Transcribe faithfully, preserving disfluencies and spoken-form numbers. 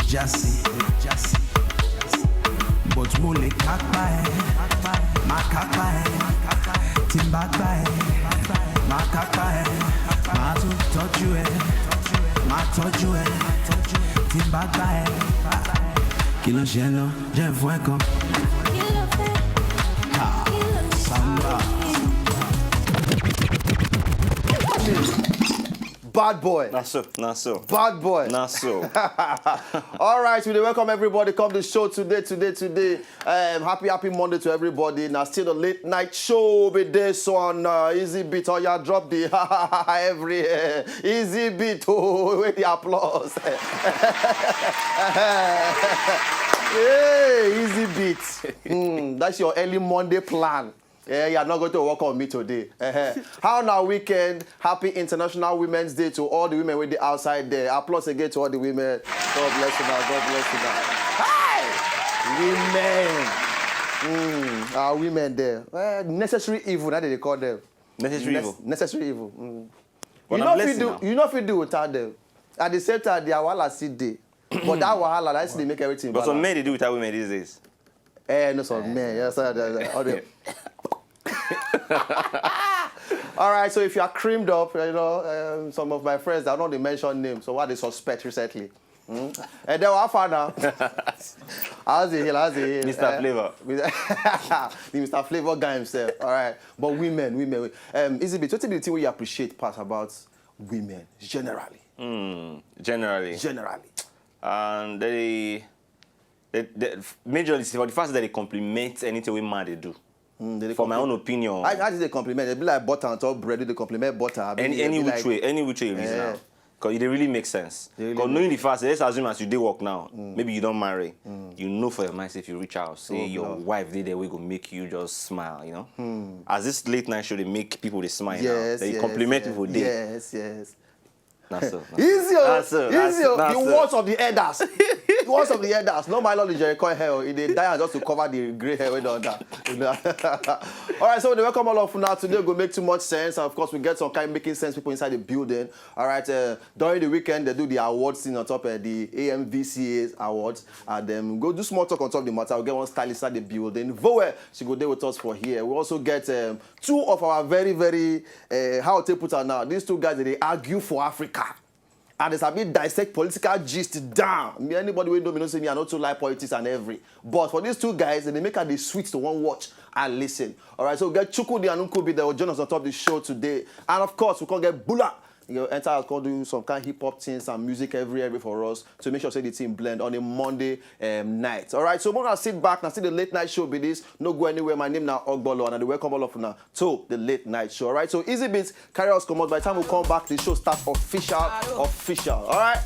Jásí, jásí, jásí. But mo lè kápá ẹ̀, máa kápá ẹ̀. Tí n bá gbá ẹ̀, máa kápá ẹ̀. Máa tún tọ́jú ẹ̀, máa tọ́jú ẹ̀. Tí n bá gbá ẹ̀, kí ló ṣe ẹ́ lọ? Jẹ́ fún ẹ̀ kan. Ha, samba. Bad boy. Na so, na so. Bad boy. Na so. All right, we dey welcome everybody. Come the show today, today, today. Um, happy, happy Monday to everybody. Now, still the late night show be this on uh, Easy Beat. Oh, yeah, drop the every uh, Easy Beat. Oh, with the applause. Hey, Easy Beat. Mm, that's your early Monday plan. Yeah, you are not going to work on me today. Uh-huh. How now weekend? Happy International Women's Day to all the women with the outside there. Applause again to all the women. God bless you now. God bless you now. Hi, women. Mm, our women there. Eh, necessary evil. That they call them. Necessary Nec- evil. Necessary evil. Mm. But You na know if blessing you do, now. You know if you do without them. At the same time, their wahala still dey. But that wahala, that's the make everything. But some balance. Men dey do without women these days. Eh, no, some men. Yes, sir. Yes, sir. All right. All right. So if you are creamed up, you know, um, some of my friends, I don't dey mention names. So what they suspect recently? Hmm? And then what now? How's the hill? How's the hill? Mister Flavor. The Mister Flavor guy himself. All right. But women, women. Um, Easy Beat, what be the thing we appreciate part about women generally? Generally. Generally. And they, they, they majorly for the fact that they compliment anything we man they do. Mm, they dey For my compliment- own opinion. I, I just dey compliment. They be like butter on top bread. They compliment butter. I mean, any they any be which like, way, any which way you reason Eh. Now. Because it dey really make sense. They really Because make knowing the fact, let's assume as you dey work now, maybe you don't marry, you know for your mind say if you reach out, say Oh, your bro. Wife dey there, we go make you just smile, you know. As this late night show, they make people they smile. Yes, Now. They yes, Compliment yes, people dey. Yes, yes. That's all. Easy, oh, That's all, easy, that's oh. all, that's The all. Words of the elders. The words of the elders. No, my lord, Jericho hair. Oh, e dey die just to cover the gray hair wey don die. All right, so we welcome all of you now. Today go make too much sense. And of course, we get some kind making sense people inside the building. All right, uh, during the weekend, they do the award scene on top of the A M V C A Awards. And then go do small talk on top of the matter. We get one stylist at the building. Vowe, she go there with us for here. We also get um, two of our very, very, uh, how to put her now. These two guys, they argue for Africa. And they sabi dissect political gist down. Me, anybody wey know me know say me, I no too like politics and every. But for these two guys, they make her the switch to one watch and listen. All right, so we get Chukwudi and Nkubi that will join us on top of the show today. And of course, we can get Bula. You know, enter us, can do some kind of hip hop things and music every every for us to make sure say the team blend on a Monday um, night. All right, so we're gonna sit back and see the late night show be this. No go anywhere. My name now Ogbolo, and I dey welcome all of you now to the late night show. All right, so Easy Beats carry us come out. By the time we come back, the show starts official, official. All right.